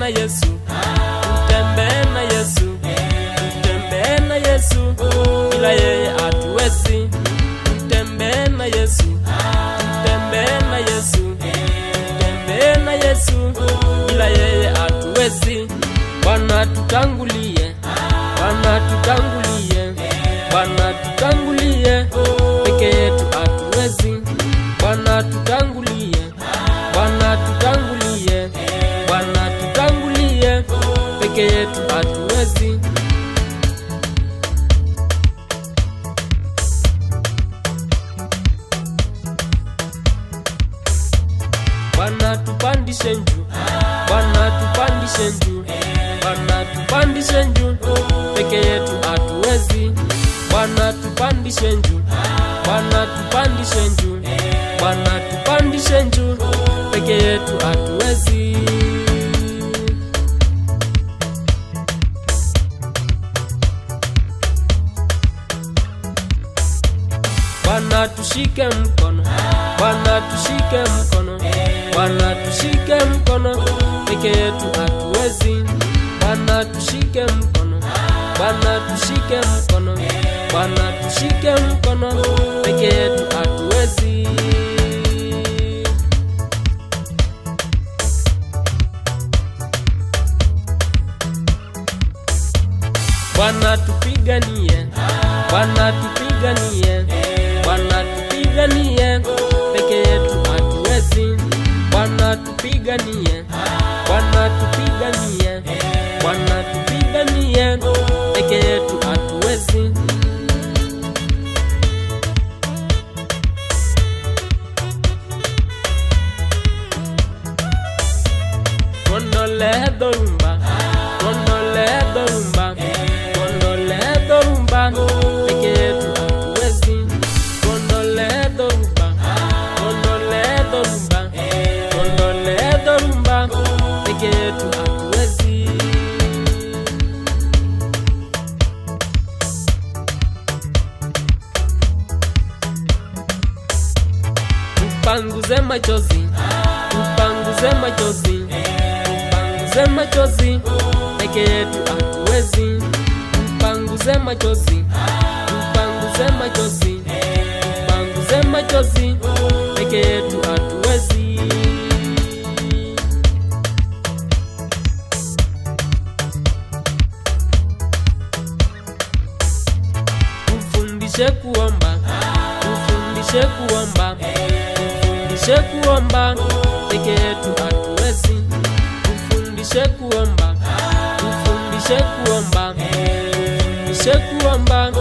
na Yesu, tutembee na Yesu, tutembee na Yesu, bila yeye hatuwezi. Tutembee na Yesu, tutembee na Yesu, tutembee na Yesu, bila yeye hatuwezi. Bwana tutangulie, Bwana tutangulie, Bwana tutangulie, peke yetu hatuwezi. Bwana tutangulie, Bwana tutangulie, Bwana tutangulie, peke yetu hatuwezi. Bwana tupandishe juu, Bwana tupandishe juu, Bwana tupandishe juu, peke yetu hatuwezi. Bwana tupandishe juu, Bwana tupandishe juu, Bwana tupandishe juu, peke yetu hatuwezi. Bwana tushike mkono, Bwana tushike mkono, Bwana tushike mkono, peke yetu hatuwezi. Bwana tushike mkono, Bwana tushike mkono, Bwana tushike mkono, peke yetu hatuwezi. Bwana tupiganie, Bwana tupiganie, Bwana tupiganie, peke yetu hatuwezi. Bwana tupiganie, Bwana tupiganie, Bwana tupiganie, peke yetu hatuwezi. Tuondolee dhoruba, tuondolee dhoruba, tuondolee dhoruba, peke yetu hatuwezi. Tuondolee dhoruba, tuondolee dhoruba, tuondolee dhoruba, peke yetu hatuwezi. Tupanguze machozi, tupanguze machozi, tupanguze machozi, peke yetu hatuwezi. Tupanguze machozi, tupanguze machozi, tupanguze machozi, peke yetu hatuwezi. Tufundishe kuomba, tufundishe kuomba, tufundishe kuomba, peke yetu hatuwezi. Tufundishe kuomba, tufundishe kuomba, tufundishe kuomba,